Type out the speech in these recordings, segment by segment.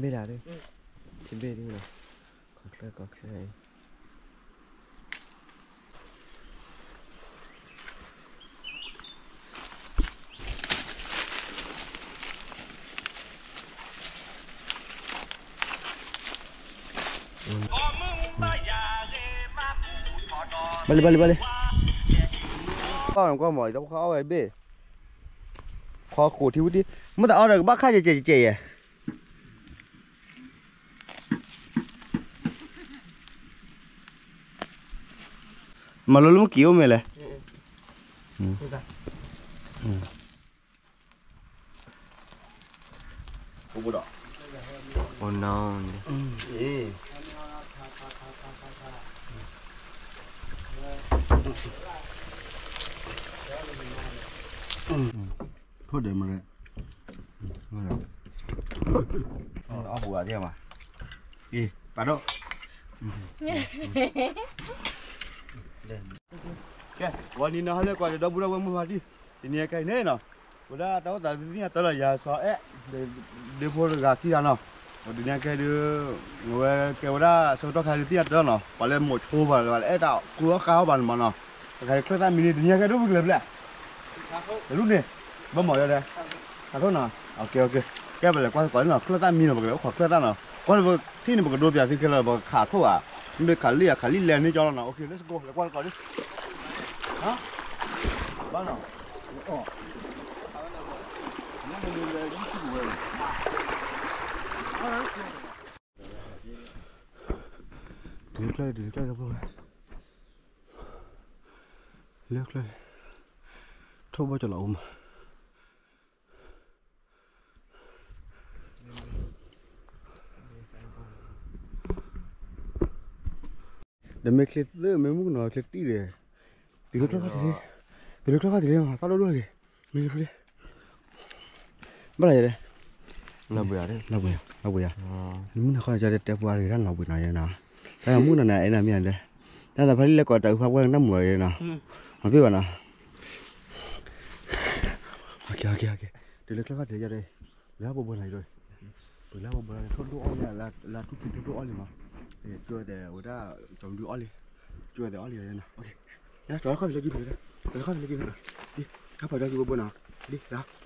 ဘ့ၣ်ဒၣ်ဒု, ထံဘ့ၣ်ဒုနီၤ, ကီၢ်ချၢ ကီၢ်ချၢအံၤ ဘၣ်လံ ဘၣ်လံ ဘၣ်လံ, ကွၢ်မး ကွၢ်မး အံၤတခီအီၣ်ဝဲတဘ့ၣ်, ခီဃိးထံဝံၤဒံ, မ့ၢ်တအီၣ်ဒီးကဘၣ်ခါကဲကဲကဲယဲၢ် မၤလိလၢမုၢ်ကံၤအိၣ်မ့ၢ်လဲၣ်. ထိၣ်ဒဲးမးလဲၣ်, အီၣ်ပူၤဂၤသ့ၣ်မး, အံၤ ပာ်ဒိၣ်, ကဲ ဝံၤနံၤနီၤ ဟဲလၢကွၢ်ဒီး ဒီပုၢ်ဒီဝဲၢ်မုၣ်ဖါတံၢ်, တနံၤအံၤခဲအံၤန့ၣ်နီၤ, ဝဲဒၣ်တၢ်အိၣ်သးသုသ့ၣ်ညါတၢ်လီၤ ယၤစီၤအဲၣ် ဒ့ဖိတဂၤခံဂၤနီၤ, တနံၤအံၤခဲအံၤဒုး ဝဲကဲဝဲဒၣ်ဆၢကတီၢ်ခါဒုးသ့ၣ်ညါတၢ်လီၤနီၤ, ပှၤလၢမိးဆိဘၣ်လၢ အဲၣ်တၢ်ကူအီၣ်ဃါအီၣ်ဘၣ်န့ၣ်မးနီၤ, တခါဒုးချၢၣ်သၣ်မံန့ၣ် တနံၤအံၤခဲဒုးပကလဲၤဖျဲၣ် တလူၢ်န့ၣ် ဘၣ်မၤယါဒဲး, ခးထိၣ်နီၤ, ကဲ ပလဲၤကွၢ်သကိးန့ၣ်နီၤ ချၢၣ်သၣ်မံနီၤ ပကလဲၤအိၣ်ခိးချၢၣ်သၣ်နီၤ, ကွၢ်လၢပထံၣ်န့ၣ် ပကဒိပၠးသုခဲလၢာ် ပကခးထိၣ်ဘၣ်, မ့ၢ်ခးလံၣ်ဧါ ခးလံၣ်လဲၣ်န့ၣ်ကၠီလီၤနီၤ, အိၣ်ခ့ let's go လဲၤကွၢ်သကိးဒုး, ဘၣ်နီၤ, တုၤလၢချၢၣ် တုၤလၢချၢၣ်လၢပဝဲ လၢချၢၣ် ထိၣ်ဘီၣ်ကၠီလီၤအိၣ်မး ဒီးမ့ၢ်ချ့သၢ မ့ၢ်မုၣ်ကနီၤချ့တံၢ်ဒီး, တုၤလၢချၢၣ်ခီၣ်ထံးလံ, တုၤလၢချၢၣ်ခီၣ်ထံးလံ သီၣ်ဒိၣ်ဒိၣ်ဂ့ၤ, မ့ၢ်ချ့, ဘၣ်လီၤယဲဒဲး, နီၢ်ဘှံးယၤ, နီၢ်ဘှံးယၤ, နီၢ်ဘှံးယၤ, မုၣ်နီၤခီၣ်န့ၣ် ကတဲပှၤတဂ့ၤ တၢ်နီၢ်ဘှံးနီၤယဲနီၤ, တၢ်မုၣ်နီၤန့ၣ် အဲၣ်နၤမ့ၢ်ယၤဒဲး, တၢ်သးဖါလံလဲၤကိးတၢ်အုးဖးပှဲၤန့ၣ် တၢ်မုၣ်နီၤယဲနီၤ, မၤပ့ၢ်ဘၣ်နီၤ တုၤလၢချၢၣ်ခီၣ်ထံးယဲဒီး, လၢဟီၣ်ဘိဘိနီၤယဲဒီး, ပလၢဟီၣ်ဘိဘိနီၤ ထိၣ်ဒိၣ်အီၣ်လံ, လၢထူၣ်ခံထိၣ်ဒိၣ်အီၣ်လံမး, ကၠိဝဲသဲးဝဲဒၣ်, ကၠီမဒုအီၣ်လံ, ကၠိဝဲသဲးအီၣ်လံယဲနီၤ, ကၠီခီၣ်ဖံးလၢကံၢ်ပူၤ, ကၠီခီၣ်ဖံးလၢကံၢ်ပူၤ, ဒ်ခါဖးကၠီကံၢ်ဘိဘိနီၤ, ဒ်လၢ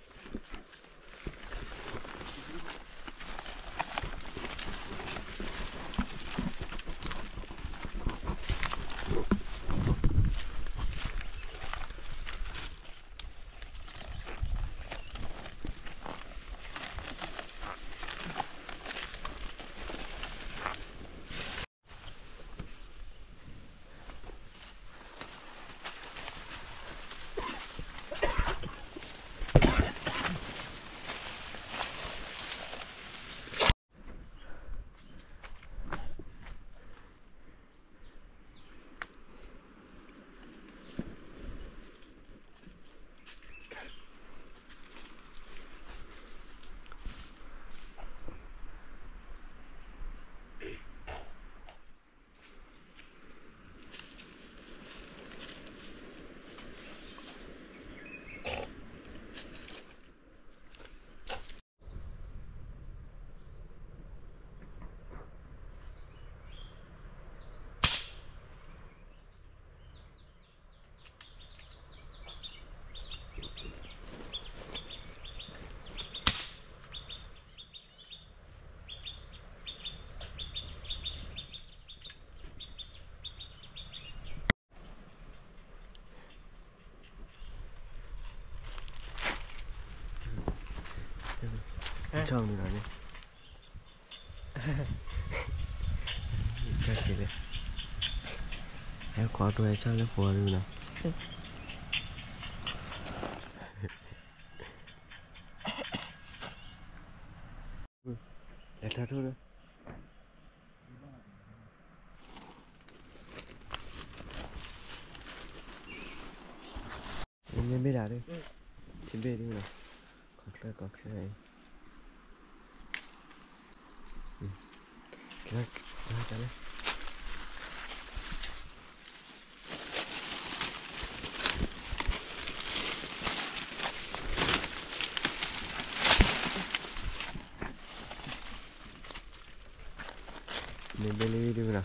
ဆီၣ်မနုၤလီၤန့ၣ်, ကဲကဲ, ဟဲခိးတိၢ်ဟဲဆီၣ်လၢဃိးဒုနီၤ, လဲၤထီၣ်ထိၣ်လၢ မ့ၢ်မ့ၢ်ဒၣ်ဒု, ထံဘ့ၣ်ဒုနီၤ, ကီၢ်ချၢ ကီၢ်ချၢအံၤ, ကဲ, ကဲ, ကဲလၢ န့ၣ်ဘဲလံဒုနီၤ.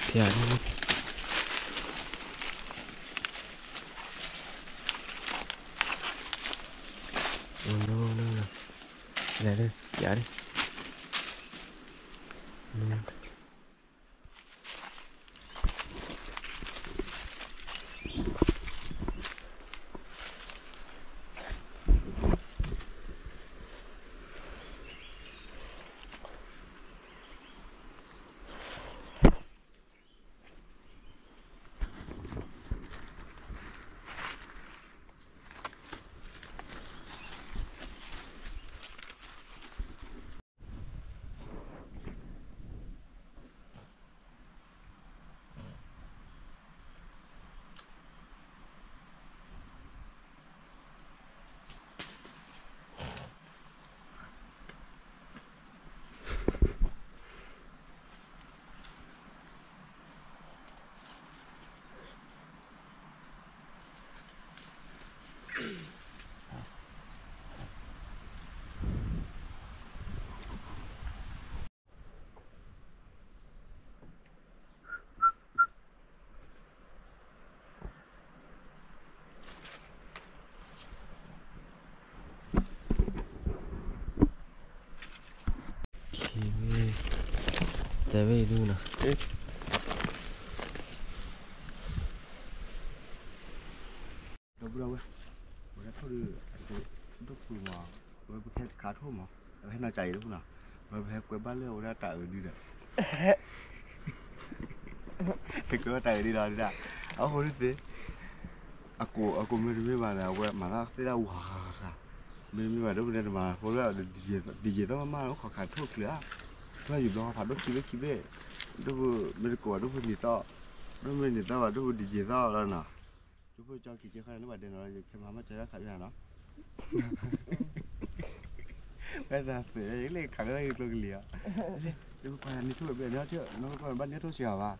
ဖျါန့ၣ်, လဲၤလၢဖျါန့ၣ်.တဲဝဲအံၤဒုနီၤ. ဒီပုၢ်ဒီဝဲၢ်, ပှၤထီၣ်ဒုးအစဲး ဒိၣ်ပူၤမး, ဝဲပခဲတခါထိၣ်မး, အဝဲဟဲနီၤကၢ်အံၤဒိၣ်ပူၤနီၤ, ဝဲပဟဲကွဲဘၣ်လၢအဝဲဒၣ်တၢ်အုးဒုဒီး ဟဲကွဲဘၣ်တၢ်အုးဒုဒီးဒၣ်, အဃိန့ၣ်သ့ၣ် အကိး အကိးမ့ၢ်တမ့ၢ်ဘၣ်န့ၣ် အဝဲမၤတၢ်သ့ၣ်ဒၣ်ဝါဃါဃါ, မ့တမ့ၢ်ဘၣ် ဒိၣ်ပူၤန့ၣ်တမၤဖိလၢ ဒ်ယဲၢ်သီမးမးလၢ ခိးခးထိၣ်ချုးဧါ, တၢ်ယူၤဘျီဖးဒိၣ်ခံဘ့ၣ်ခံဘ့ၣ်, ဒိၣ်ပူၤမ့ၢ်တကိးဘၣ် ဒိၣ်ပူၤနံၤသီ, ဒိၣ်ပူၤနံၤသီဘၣ် ဒိၣ်ပူၤဒ်ယဲၢ်သီလီၤနီၤ. ဒိၣ်ပူၤကၠီက့ၤကဲခါန့ၣ် နဘၣ်ဒဲးနီၤ ယခဲမၤမ့ၢ်ကၠီတၢ်ခးယါနီၤ. ဝဲသးသ့ၣ်လၢခးကဒါက့ၤကျိကလံၤဧါ, ဒိၣ်ပူၤကွၢ်နံၤထိၣ်ဘ့ၣ် နံၤထိၣ် နကွၢ်ဘၣ်နံၤထိၣ်စှၤဘၣ်,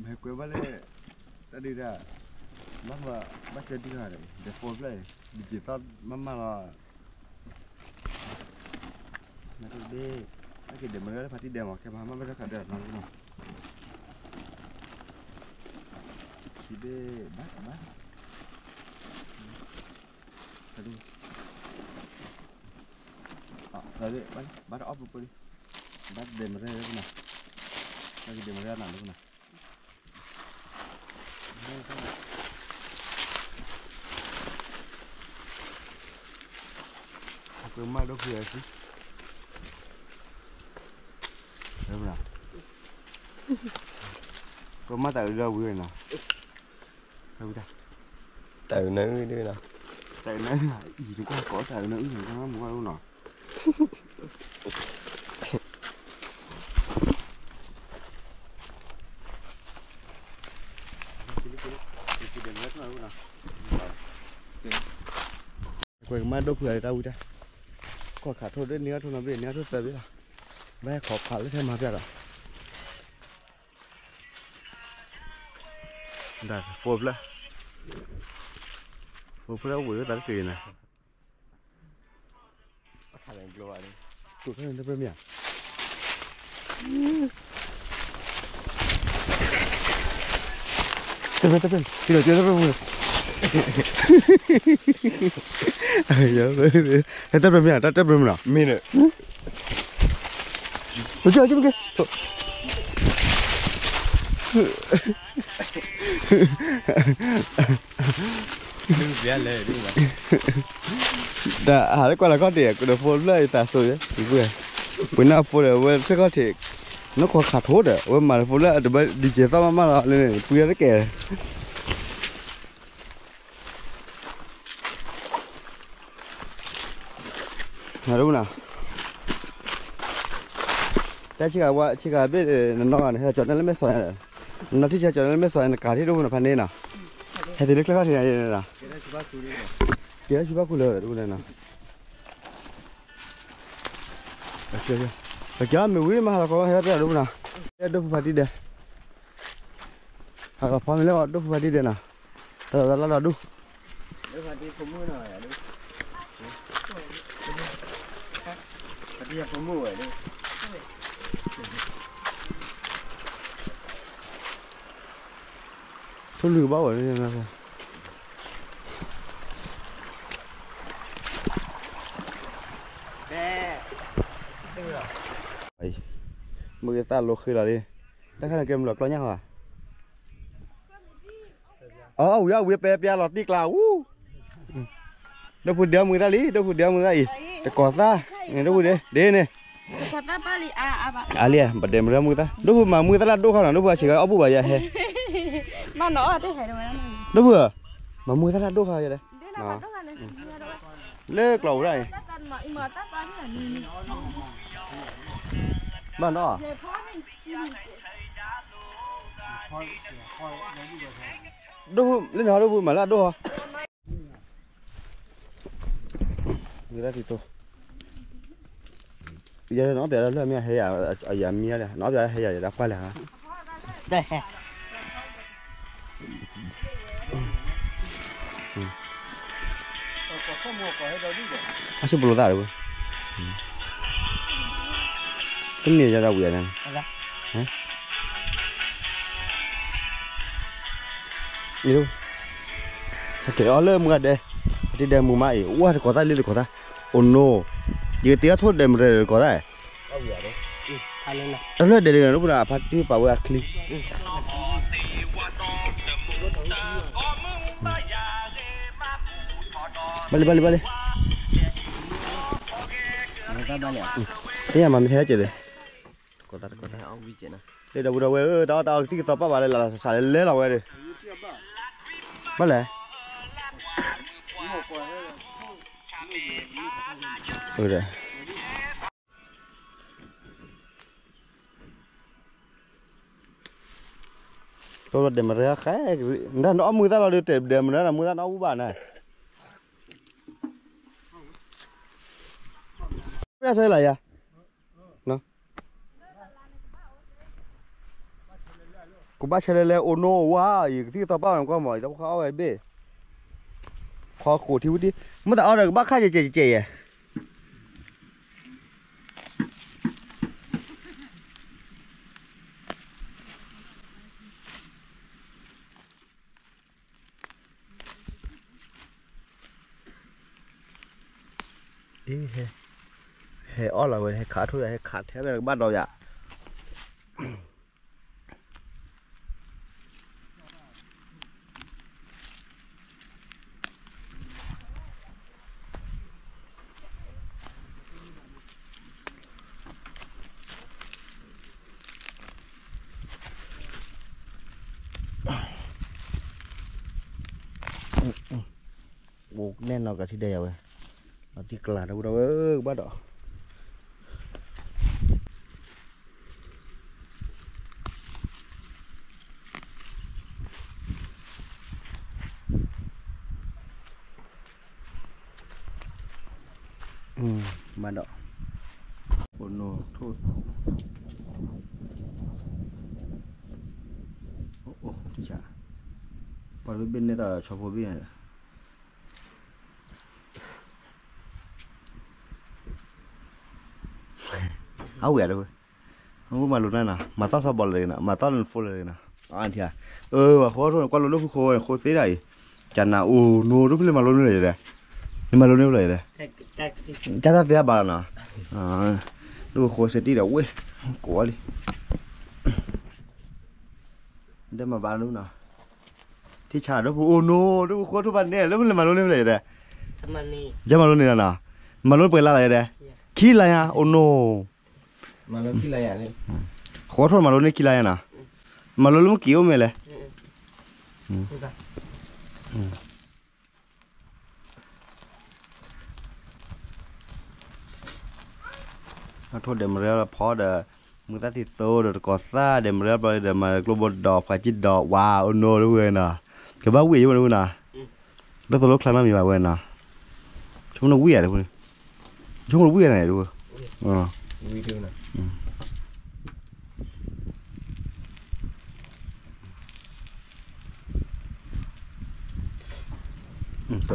ဟဲကွဲဘၣ်လၢ တၢ်ဒုးတၢ်, ဘၣ်မၤ ဘၣ်ကၢဒုးဂၤန့ၣ် ဒဲးဖိဖျၢၣ်အံၤ ဒ်ယဲၢ်သီမးမးလီၤ. နဘ့ၣ် ဘၣ်က့ၤဒဲးမၤလၢဖးတံၢ်ဒဲးမး ခဲမၤမ့ၢ်ဘၣ်တၢ်ခးဒဲးနီၤနီၤ, ခံဘ့ၣ်ဘၣ်ဘၣ်, ဘၣ်တအီၣ်ပှဲၤပှဲၤလံ, ဘၣ်တဒဲးမၤရၢလၢပနီၤ, ဘၣ်က့ၤဒဲးမၤရၢနၤလၢပနီၤ. ပမၤဒိၣ်ဖုအံၤ, ပမၤတၢ်အုးလၢဝံၤနီၤ, တၢ်အုးနၢအုၣ်ဒ်နီၤ, တၢ်အုးနၢအုၣ်, အံၤနကွၢ်ကိးတၢ်အုးနၢအုၣ်န့ၣ် မၤမူနီၤ. ကွဲးကမၣ်ဒိၣ်ဖုဂၤလၢတၢ်ဝံတၢ်, ကီၢ်ခးထိၣ်ဒ်န့ၣ်အထိၣ်နီတဘ့ၣ် န့ၣ်အထိၣ်သၢဘ့ၣ်လီၤ, ဘၣ်ဟဲခိးဖးလၢထဲမၤဖျါဒီး, ဒၣ်ဖိဖျၢၣ်, ဖိဖျၢၣ်အိၣ်ဘှံးလၢသးတက့ၢ်န့ၣ် တၢ်ပမ့ၢ်ဧါ, တၢ်ပမ့ၢ်, တၢ်ပမ့ၢ်ဧါ, တၢ်ပမ့ၢ်နီၤ, မ့ၢ်န့ၣ်, တၢ်ဟးလၢကွၢ်လီၤခီၣ်ထံး ကဒီးဖိဖျၢၣ်အံၤသးစိၤယဲ, ပှ့ၤနီၢ်ဖိဒီး အဝဲဆၢခီၣ်ထံး, နီၢ်ခိးခးထိၣ်ဒီး အဝဲမၤလၢဖိဖျၢၣ်အတဘၢဒံးကဲၤသီၣ်မးမးလီၤ လၢန့ၣ် ပှ့ၤအီၤတကဲး န, တၢ်ဆံးဂၤဝါ ဆံးဂၤဘ့ၣ် နနီၢ်ဂၤန့ၣ် ဟဲကၠီၤန့ၢ်လၢမဲၢ်စီၤ, နနီၢ်ထံၣ်ဆံးကၠီၤန့ၢ်လၢမဲၢ်စီၤ နကၤထံၣ်ဒိၣ်ဖုနဖးန့ၣ်နီၤ, ဟဲတုၤလၢချၢခီၣ်ထံးန့ၣ်, ကဲထီၣ်ဆံးဘၣ်ခိၣ်လၢၤဒိၣ်ဖုန့ၣ်နီၤ, ပကမ့ၢ်ဝံၤမးဟးလီၤကီး ဟဲထီၣ်တၢ်ဒိၣ်ဖုနီၤ, ဒိၣ်ဖုဖးတံၢ်ဒဲး, ဟးလီၤဖီမ့ၢ်လၢဒိၣ်ဖုဖးတံၢ်ဒဲးနီၤ, တၢ်လီၤတၢ်လီၢ်ဒိၣ် ထိၣ်လွံၢ်ကဘၣ်ဝဲ, မုၢ်ကသၣ်လိၤဃ့လီၤလံ, တၢ်ခါန့ၣ်ကဲမုၢ်လီၤကျီညါဟီ, အဝံၤအဝံၤပဲပျါလီၤတံၢ်ကျါအူ, ဒိၣ်ဖုဒဲမုၢ်သၣ်လံ ဒိၣ်ဖုဒဲမုၢ်သၣ်အံၤ, တကိးသၣ်, ဒိၣ်ဖုဒဲ ဒ်န့ၣ်, အါလံ, ပဒဲမုၢ်သၣ်မုၢ်သၣ် ဒိၣ်ဖုမၤမုၢ်သၣ်တၢ်ဒိၣ်ခါနီၤ ဒိၣ်ဖုအဆံးဂၤအီၣ်ဘူၣ်ဘၣ်ယဲဟဲ, ဒိၣ်ဖု, မၤမုၢ်သၣ်တၢ်ဒိၣ်ခါယဲဒဲး, လၢကျီဝဲဒၣ်အံၤ, ဘၣ်နီၤ ဒိၣ်ဖု လၢန့ၣ်ဟီ ဒိၣ်ဖုမၤလၢအဒိၣ်ဟီ, ဝံသးတံၢ်တိ, ယနီၢ်ပျးလၢမ့ၢ်ဟဲယၤ, ယၤမံၤလၢ နီၢ်ပျးဟဲယၤ ယတၢ်ပှၢ်လဲၣ်ဟီ, အဆူၣ်ပလိသၣ်တဘိ, တန့ၢ်ယၤဒီးဝံၤန့ၣ် အံၤ, ကဲအီၤလၢမုၢ်ဂၤဒဲး, တံၤဒဲးမုၢ်မးအံၤ ဝါတကိးသၣ်လံတကိးသၣ်, အိၣ်နိ, ယကတ့အီၣ်ထိၣ်ဒဲးမုၢ်ရဲၣ်တကိးသၣ်, တဖျၢၣ်ဒဲးလံန့ၣ် ဒိၣ်ဖုဒီးအဖါတံၢ်ပာ်ဝဲအချံ, ဘၣ်လံ ဘၣ်လံ ဘၣ်လံ, သ့ၣ်ညါမၤမ့ၢ်ဟဲကဲးလဲၣ်, တကိးသၣ်တကိးသၣ်, လၢဒီပုၢ်ဒီဝဲၢ်ဧၢ တၢ်အီၣ်တၢ်အီကသံၣ်ကသီပာ်ဘၣ်လၢလၢ်လၢ်ဆးဆးလၢလဲၤလီၤဝဲဒီး, ဘၣ်လဲၣ်, ဒီး တိၢ်လီၤဒဲးမုၢ်ရဲၣ်ဃဲ, နအီၣ်မုၢ်သၣ်လီၤဒီး တဲဒဲးမုၢ်ရဲၣ် နမုၢ်သၣ်နအီၣ်ဘူၣ်ဘၣ်န့ၣ်, ပျၢ်ဆဲလၢယၤ, ကဘၣ်ဆဲလဲၣ်လဲၣ် အိၣ်နိဝါအံၤ ကသံၣ်ကသီပာ်ဝဲကွၢ်မး တၢ်ဖိဃါအီၣ်ဝဲတဘ့ၣ်, ခီခိၣ်ထံဝံၤဒံး, မ့ၢ်တအီၣ်ဒီးကဘၣ်ခါကဲးကဲးကဲးယဲၢ် အ့ ဟဲ, ဟဲအီၣ်လီၤဝဲ ဟဲခးထိၣ်ယၤ ဟဲခးထဲဝဲကဘၣ်ဒီးယၤ. အိၣ်နဲၣ်နီၢ်ကထံၣ်ဒဲးယၤဝဲ, နီၢ်တံၢ်ကျါတဝဲဒီးဝဲ ကဘၣ်ဒီး မၤဒီး အိၣ်နိၣ်ထိၣ် အိၣ် အိၣ် ထံဆး ပှၤတဘ့ၣ်န့ၣ်တၢ်ဆီဖိဘ့ၣ် အဝဲဒၣ်ဝဲ မၤလိန့ၣ်နီၤ မၤသီၣ်စီၤဘီလၢၤနီၤ မၤသီၣ်လၢနဖိလၢၤနီၤ အထံဧါ အၢ ပှၤဃိထီၣ်န့ၣ် ကွၢ်လိလၢဖုဃိဝဲန့ၣ် ဃိသ့ဒၣ်အံၤ ကနၤအိၣ်နိၣ်ဒိၣ်ဖဲလဲၣ်မၤလိန့ၣ်လၢၤယဲဒၣ် နမၤလိန့ၣ်ဖဲလဲၣ်ယဲဒၣ် ကၢ်တၢ်သ့အဘၣ်လီၤနီၤ ဒိၣ်ဃိစတံၣ်ဒီးဝဲ ကိးလံ ဒဲမၤဘၣ်လၢနီၤ ထံဆးဒီးပအိၣ်နိၣ် ဒိၣ်ဃိထီၣ်ဘၣ်န့ၣ် လၢဖဲလဲၣ်မၤလိန့ၣ်ဖဲလဲၣ်ယဲဒၣ် ယမၤလိန့ၣ်လီၤနီၤ မၤလိပှဲၤလါလီၤယဲဒၣ် ခံလါယါ အိၣ်နိၣ် ဃိထီၣ်မၤလိန့ၣ်ခံလါယါနီၤ မၤလိလၢမုၢ်က့ၤအိၣ်မဲာ်လဲၣ် အထိၣ်ဒဲးမရၢလီၤဖီဒီး မုၢ်သၣ်သံသိဒီးတကိးသၣ်ဒဲးမရၢဘျီဒီးမၤကျိဘိဒီးဖှၤကံဒီးဝါအိၣ်နိၣ်တဝဲနီၤ ကဘၣ်ဝံၣ်ယိၣ်မနုၤနီၤ လၢသိလၢချါနီတမံၤဘၣ်ဝဲနီၤ ဆိကမိၣ်ဝံၣ်ယါတဝဲ ဆိကမိၣ်ဝံၣ်ယါန့ၣ်တဝဲ ကၠီလၢ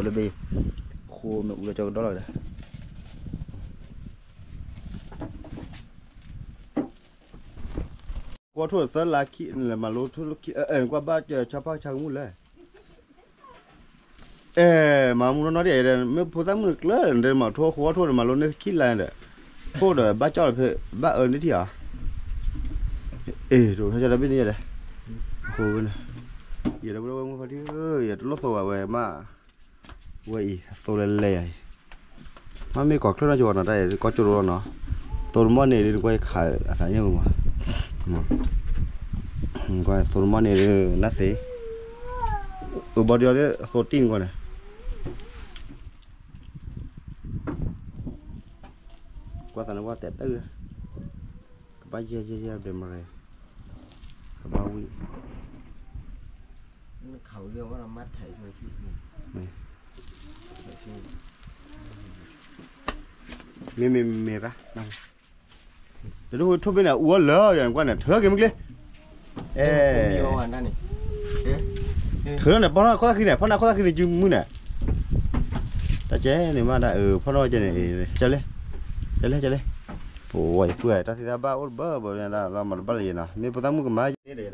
ဘ့ၣ် ဃိမ့ၣ်အူလၢကၠီကဒီလီၤဒီး ကွၢ်ထိၣ်သၢလါခံ မၤလိထိၣ်လၢခံ ကွၢ်ဘၣ်ကၢၤဆါဖၣ်ဆါကမူၣ်လဲၣ် အဲ မၤမူနီၢ်နီၢ်ဒ်အံၤဒီး မ့ၢ်ဖိသၣ်မုၣ်တကျၢၢ်ဒီး မၤထိၣ်ဃိထိၣ်ဒီး မၤလိန့ၢ်ခံလါဒီး ထိၣ်ဒီးဘၣ်ကၠီၣ်လီၤဖဲ ဘၣ်အၢန့ၢ်ထံၣ်ဧါ အ့ၣ် တအိၣ်ဆၢကၠီဒီးဘ့ၣ်န့ၣ်ယဲဒီး အဃိဝဲန့ၣ် ယဲဒီးဝဲမုၢ်ဖါတံၢ်ဧၢ ယတလိၣ်သိးဘၣ်ဝဲမး ဝဲအံၤ အသိလၢလဲၣ်ယၤအံၤ မ့မ့ၢ်ကီၢ်ချၢနီၢ်ကီၢ်နီၤ တၢ်အံၤ ကီၢ်ကၠိရိၤလီၤနီၤ သိတမီၢ်န့ၣ်ဒ်နကွၢ်ယခးအသးညါမး ကွၢ်သိတမီၢ်န့ၣ်ဒ်နသ့ အဘီဒ်အီၤသ့ၣ်သိတံၢ်နကွၢ်န့ၣ် ကွၢ်သးန့ၣ်ဝဲတဲတၢ် ကဘၣ်ယဲၢ်ယဲၢ်ယဲၢ်ဒဲးမရၢ ကဘၣ်ဝံၣ် မ့မ့ၢ်မ့ၢ်ရၣ် တဒိၣ်ထိၣ်ဘ့ၣ်န့ၣ် အူအီၤလၢာ်ယၤနကွၢ်န့ၣ် ထၢက့ၤမ့ၢ်ကျ့ အဲ ထၢန့ၣ် ပီၢ်နီၢ်ခိၣ်သၣ်ခံန့ၣ် ပီၢ်နီၢ်ခိၣ်သၣ်ခံန့ၣ် စုမုၢ်န့ၣ် တၢ်ကဲန့ၣ်မးဒၣ် ပီၢ်နီၢ်ကဲန့ၣ် ကလဲၣ် ကလဲၣ် ကလဲၣ် ပဝဲယပုၢ်တၢ်သံသးဘၣ်အိၣ်တဘၢဘၢလီၤမၤတဘၣ်လၢယဲနီၤ မ့ၢ်ဖိသၣ်မုၣ်ကမၤန့ၣ်ဒီး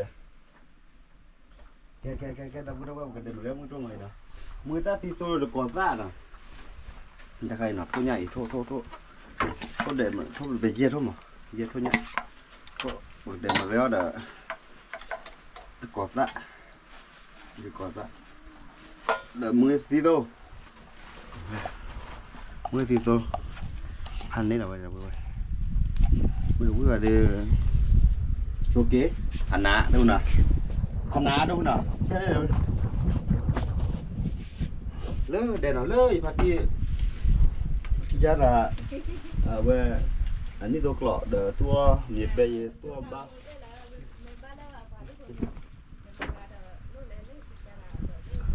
ကဲ ကဲ ကဲ ကဲ ဒီပုၢ်ဒီဝဲၢ် ပကဒဲးမုၢ်လၢမုၢ်တိၢ်မးအံၤနီၤ မုၢ်သၣ်သံသိဒီးတကိးသၣ်နီၤ တခါအံၤနီၤ ထိၣ်ညၣ်အံၤ ထိၣ် ထိၣ် ထိၣ် ထိၣ်ဒဲး ထိၣ်ပယဲၢ်ထိၣ်မး ယဲၢ်ထိၣ်ညၣ် ထိၣ် ပကဒဲးမုၢ်လၢအီၤဒီး တကိးသၣ် တကိးသၣ် ဒီးမုၢ်သံသိ မုၢ်သံသိ အန့ၣ်ဒီးဝဲ ဝဲ ဝဲ ဝဲ ဝဲဒီး ဆိက့ အနၢ်ဒိၣ်နီၤ အနၢ်ဒိၣ်နီၤ လၢဒဲးနီၤ လၢယဖါတံၢ် ယါဒီး အဝဲ အနံၣ်သိကျိာ်ဒီးသူအီၤ မ့ၢ်ပဲယသူအီၤဘၣ်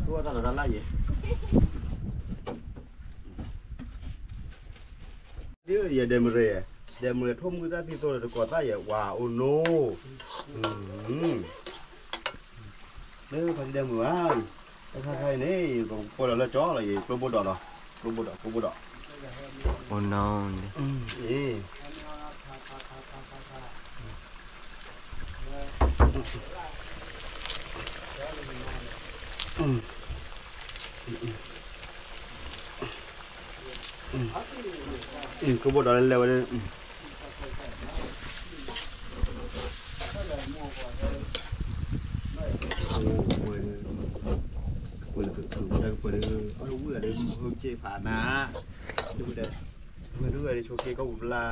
သူအီၤတၢ်လီၤတၢ်လၢ်ယဲ ဒ်ယဲဒဲးမုၢ်ရ့ၣ်, ဒဲးမုၢ်ရ့ၣ်ထိၣ်မုၢ်သၣ်သံသိဒီးတကိးသၣ်ယဲ ဝၤအိၣ်နိၣ်, လၢဖါတံၢ်ဒဲးမုၢ်ဧါ, တခါခါအံၤန့ၣ် ပှဲၤလီၤလၢကၠီလီၤအံၤ ကျိဘိဒီးလီၤ, ကျိဘိဒီး ကျိဘိဒီး, အ့ ကျိဘိဒီးလဲၤဝဲဒၣ်, ကပှဲၤလၢကပှဲၤလၢကပှဲၤလၢ အဝဲဝံၤဒီး ဟိက့ဖးနၤ, ဒ်ဝဲဒီး မ့ၢ်ဒ်ဝဲဒၣ်ဆိးက့ကီၢ်ပူၤဘျါ,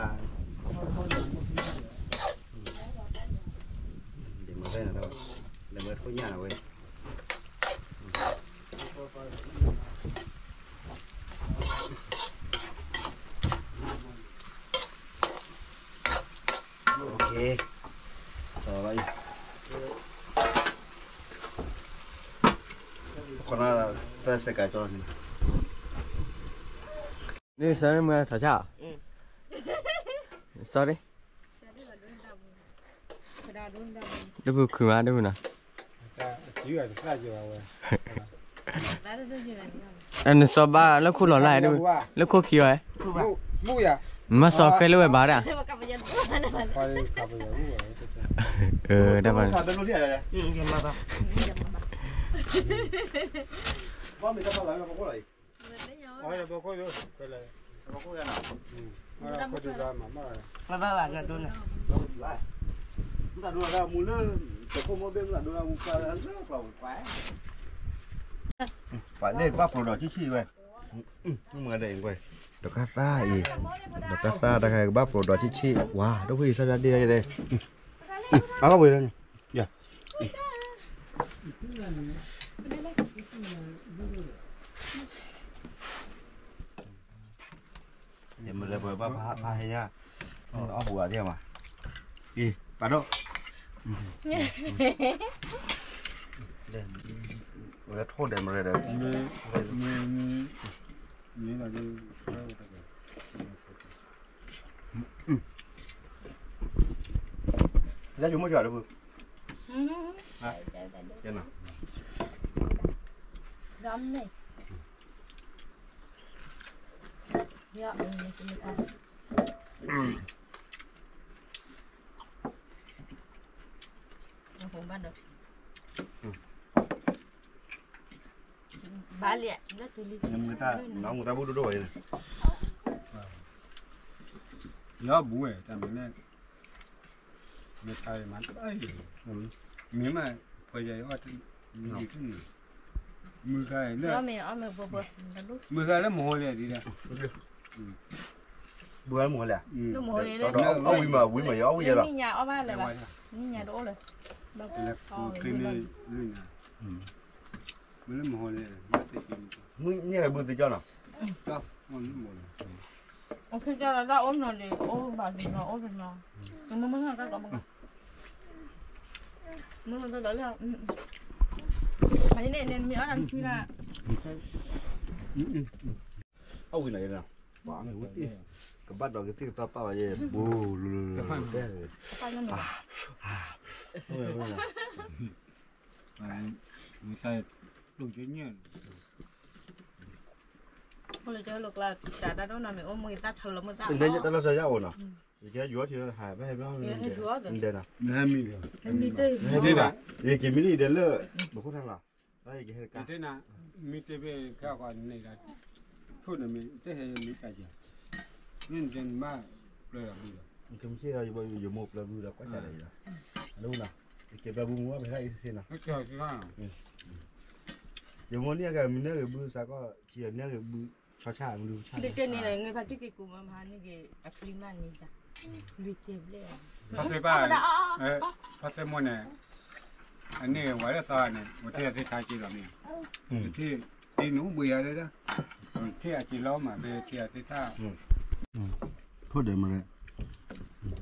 ဒ်မၤဝဲ ဒ်မၤထိၣ်ညၣ်နၤဝဲ. န့ၣ် စၢမ့ၢ်ထီၣ်ဆၣ်, sorry, တပူၤခုမး တပူၤနီၤ, နစီၤဘၣ်လၢခိၣ်လီၤလၢ်, လၢခိၣ်ခံဝဲ, မၤစီၤဃဲလၢဝဲဘၣ်ဒၣ်, တၢ်ဘၣ် ပှၤန့ၣ်ကဘၣ်ပျိးဒီးဆံၣ်ဆံၣ်ဝဲ, မ့ၢ်ဒ်အံၤ, ဒီးကါသၣ်အံၤ, ဒီးကါသၣ်တခါကဘၣ်ပျိးဒီးဆံၣ်ဆံၣ်, ဝါ ဒိၣ်ဖှံဆၢဖျါဒ့ဒ်လဲၣ်, အဝဲ, ယ မ့ၢ်လဲၤပှဲၤဘၣ်ဖးဟဲညါ, အီၣ်ပူၤဂၤသ့ၣ်မး, အံၤ ပာ်ဒိၣ်, ဝဲလၢထိၣ်ဒဲးမရဲဒီး, လၢယမိၢ်ကၢ်တပူၤ, ကဲနီၤ ဘၣ်လံ, နမူသၣ်ဘိၣ်ဒိၣ်ဒိၣ်ဝဲန့ၣ်, ယီၢ်ဘူးဝဲ တၢ်မၤန့ၣ်, မ့ၢ်တၢ်မၤတဘၣ်အံၤ, မ့ၢ်မး ပှဲၤယၤအီၣ်တနံၤ, မုၢ်ဃါလၢ, မုၢ်ဃါလၢမဟိလဲၣ်ဒ်လဲၣ်, ဘုရားမဟိလဲၣ်, အဝံၤမး ဝံၤမး ယအီၣ်ဝံၤယဲလီၤ, မ့ၢ်ညါတအိၣ်လၢၤ, လၢမဟိလဲၣ်, မ့ၢ်ညါဘုသ့ၣ်ကၠီနီၤ, အိၣ်လၢမဟိလဲၣ်, အိၣ်ဘၣ်လီၤ အိၣ်လီၤ, မ့ၢ်မ့ၢ်တၢ်ကီမ့ၢ် မ့ၢ်တၢ်လၢ, မ့ၢ်အီၣ်တၢ်ထူလၢ, အဝံၤန့ၣ်, ကဘၣ်ဒီးကသံၣ်ကသီပာ်ဝဲယဲ ဘူးလၢ, အိၣ်လၢကလိၤကျါ တၢ်ဒိၣ်နီၤမ့ၢ်အိၣ်မူတၢ်ထၢလီၤမုၢ်သၣ်, တၢ်လီၢ်စီၤယၢ်အိၣ်နီၤ, ယကဲယွၤထံလီၤဟးဘၣ်ဟဲဘျီ, ယက့ၤမံလံဒီးလၢ, ပခိၣ်ထါလီၤ, ယကဟဲတကါ, မ့ၢ်တဲဖဲခဲအံၤန့ၣ်, ထိၣ်န့ၣ်မ့ၢ်တဟဲမ့ၢ်တၢ်ကဲ, မ့ၢ်နတဲနဘၣ်ပျဲၢ်ဘုလီၤ, ယမိၢ်ပျဲၢ်ဘုဒီးကွၢ်ကဒီးအံၤလီၤ, အဒိနီၤ, ယကဲပျဲၢ်ဘုမူဘၣ်ဖဲဒၣ်အံၤစ့ၢ်နီၤ, ယမိၢ်န့ၢ်က့ၤမ့ၢ်န့ၢ်ဂ့ၤဘုစးကီး ထံန့ၢ်ဂ့ၤဘု, ဆီဆၣ်မနုၤဆီဆၣ်, န့ၣ် ဖါတံၢ်က့ၤကူးမၤမဟါန့ၢ်က့ၤ အချံမးန့ၣ်, လွံၢ်ကဲဘျဲၣ်, ဖါသ့ၣ်ဘၣ်, ဖါသ့ၣ်မိၢ်န့ၣ်, အန့ၣ်ဝဲလၢသီန့ၣ် ဝဲထံၣ်အသ့ၣ်ထါက့ၤလီၤန့ၣ်, ထံၣ်, ထံၣ်နအိၣ်ဘှံးယၤလၢ, ထံၣ်အက့ၤလီၤမးဖဲထံၣ်အသ့ၣ်ထါ, ထိၣ်ဒဲးမရဲ,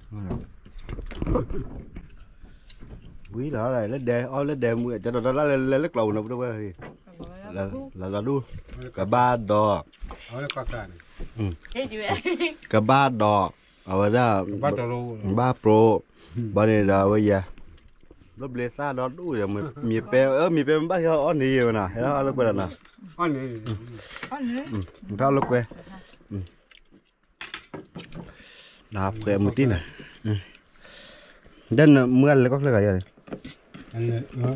ဝံၤလီၤလၢဒဲ, အီၣ်လၢဒဲမုၢ် တဲဒီးတၢ်လၢလဲၤလၢကျီပူၤနီၤ ပတဝဲ, လီၤလီၤဒူၣ်, ကဘၣ်ဒီး, ကဘၣ်ဒီး, အဝဲဒၣ်, ဘၣ်ပြိ, ဘၣ်န့ၣ်ဒီးအဝဲယဲ, ဘျီဘျီသၣ်ဒီဒူၣ်ဒီး, မ့ၢ်ပဲ, မ့ၢ်ပဲမ့ၢ်ဘၣ်ဟဲအီၣ်န့ၣ်ယဲဝဲနီၤ ဟဲလီၤအီၣ်လၢကွဲးလီၤနီၤ, မ့ၢ်တၢ်လၢကွဲး နဖှဲးမုၢ်တံၢ်န့ၣ်, ဒ်နမုၢ်ဂၤလဲၤကီၢ်ချၢဂၤယၤန့ၣ်,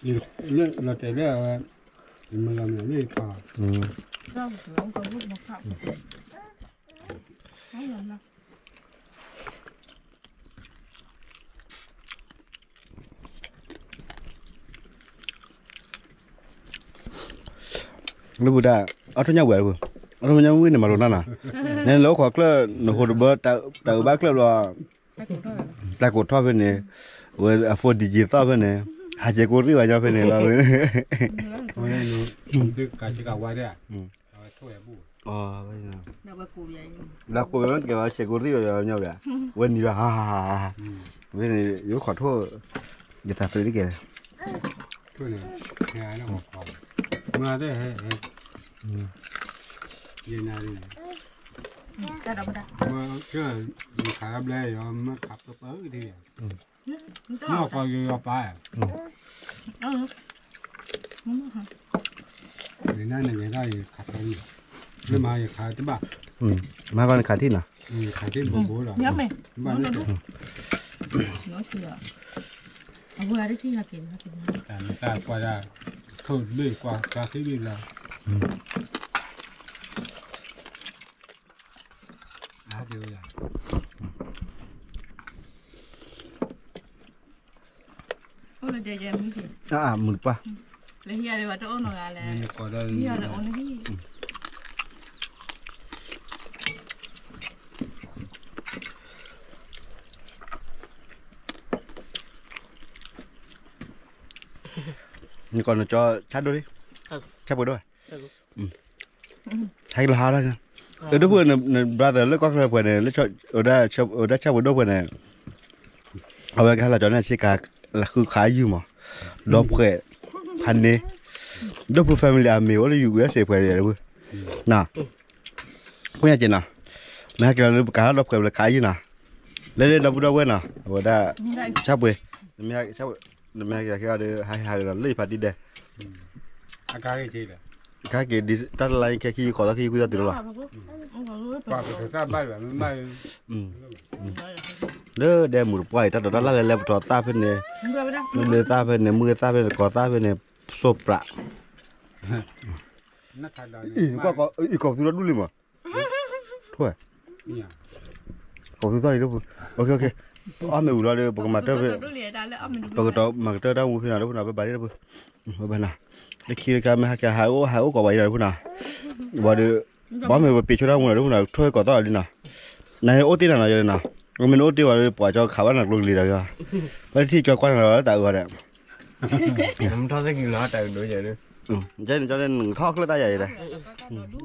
လီၤတဲာ်လၢအဝဲ, မုၢ်ဂၤမ့ၢ်လၢခါ လၢပူၤဒၣ်, အီၣ်ထီၣ်ညၣ်ဝဲၢ်လၢပူၤ, အီၣ်ထီၣ်ညၣ်ဝဲၢ်န့ၣ်မၤလိနၢ်နၤ, နလဲၤအိၣ်ခိးကျၢၢ် နဟိးတဘၢ, တၢ်အုးဘၣ်ကျၢၢ်ဘျီ, တၢ်ကိးထီၣ်ဖဲန့ၣ်, ဝဲအ four D G သီၣ်ဖဲန့ၣ် ဟးစဲးကိးရံၣ်ဘၣ်ညီဖဲန့ၣ်လီၤ, ဝဲန့ၣ်, ကးကးဝါဒၣ်, အဝဲထိၣ်ဝဲဘူၣ်, လၢကိးဝဲကဲဝဲစဲးကိးရံၣ်ဘၣ်ညီဘၣ်, ဝဲနံၤဘၣ်, ဝဲန့ၣ် ယခိးထိၣ်, ယသးသုးတကဲ, ထိၣ်န့ၣ်, မၤသ့ၣ်, ယနၤ, မၤ, ခးဘျဲယီၤ မၤခးပၢပၢဒ်, မၤကီယီၤပၢ, နနဂဲၤဒၣ်ယခးဖဲန့ၣ်, မ့ၢ်မၤယခးတဘၣ်, မၤကီနခးထံၣ်နီၤ, ခးထံၣ်ဘိဘိဒီး, ဘၣ်, အဝဲဒၣ်ထံၣ်ဟးက့ၤ, တၢ်ကွၢ်ဒၣ်, ထိၣ်ဘ့ၣ်ကွၢ်သးသ့ဘ့ၣ်လီၤ, အါက့ၤဝဲယၤ အိၣ်လၢဒဲကဲမုၢ်က့ၤ, အမုၢ်တပှၢ်, လၢဟံၣ်အဒံးဘၣ်တအိၣ်နီတဂၤလဲၣ်, ဟံၣ်အဒံးအိၣ်လၢဟံၣ်, နကီၢ်နကၠီဆါဒိၣ်လံ, ဆါပှဲၤဒိၣ်, ဟဲကလီၤဟါလီၤ, ဒိၣ်ဖုၣ်န brother လၢကီၢ်ချၢပှဲၤန့ၣ်, အိၣ်ဒၣ်ဆါပှဲၤဒိၣ်ပှဲၤန့ၣ်, အဝဲကဟဲလီၤကၠီန့ၣ်ဆ့ကၤ, လၢဃုခးအယုၢ်မး, ဒီဖှဲး, ဖးန့ၣ်, ဒိၣ်ဖုၣ် family အမံၤအိၣ်လၢ USA ပှဲၤန့ၣ်, ဒိၣ်ဖုၣ်, န, ဖိညါက့ၤနီၤ, မ့ၢ်ဟဲက့ၤလီၤလၢပကးထီၣ်ဒီဖှဲးလၢခးအယုၢ်နီၤ, လဲၤလၢဒီပုၢ်ဒီဝဲၢ်နီၤ, အဝဲဒၣ်, ဆါပှဲၤ, နမ့ၢ်ဟဲက့ၤဒီး ဟးဟးဂ့ၤနီၤ လၢယဖးဒံဒဲး, ကဟဲက့ၤဒ်တၢ်တလါအံၤ ခဲခံယုၢ်ဃီသီ ခံယုၢ်ခွံသီတုၤလီၤလီၤ, လၢဒဲမုၢ်တပှၢ်အံၤ တၢ်ဒိးတၢ်လၢ်လဲၤလဲၤပထီၣ်သၣ်ဖဲန့ၣ်, မ့ၢ်ဘျ့သၣ်ဖဲန့ၣ် မုၢ်သၣ်ဖဲန့ၣ် ကီၤသၣ်ဖဲန့ၣ် စိးပြး, အံၤ ကီၢ်ပသူထီၣ်ဒူၣ်လံမး, ထိၣ်ဝဲ, ကီၢ်ပသူထီၣ်လံဒိၣ်ဖုၣ်, အီၣ်မ့ၢ်ဝံၤလီၤဒီး ပကမၤတၢ်ဖဲ, ပကမၤကတၢၢ်တၢ်မူဖဲနီၤ ဒိၣ်ဖုၣ်နီၤ ပဘၣ်ဒ်ဒိၣ်ဖုၣ်, ဘၣ်နီၤ, လၢခံတခါမ့ၢ်ဟဲက့ၤ ဟးအိၣ် ဟးအိၣ်ကိးဘၣ်အံၤဒီးဒိၣ်ဖုၣ်နီၤ, ဘၣ်ဒီး, ဘၣ်မ့ၢ်ပပ့ၤဆိတၢ်မူနီၤ ဒိၣ်ဖုၣ်နီၤ ထိၣ်ကီၤသီၣ်လီၤလံနီၤ, နအိၣ်တ့ၢ်နၤနီၤ ယဲနီၤ, မ့ၢ်နအိၣ်တ့ၢ်ဝဲဒီး ပှၤကၠီခးဘၣ်နၤကျိကလံၤဒီး, ဘၣ်တထံၣ်ကၠီကွၢ်နၤလီၤလၢတၢ်အၢဒီး နထီၣ်သ့ၣ်ကလီၤတၢ်ကဒိယဲ, ကၠီန့ၣ် ကၠီန့ၣ် နထီၣ်ချၢၣ်သးယၤအံၤဒီး,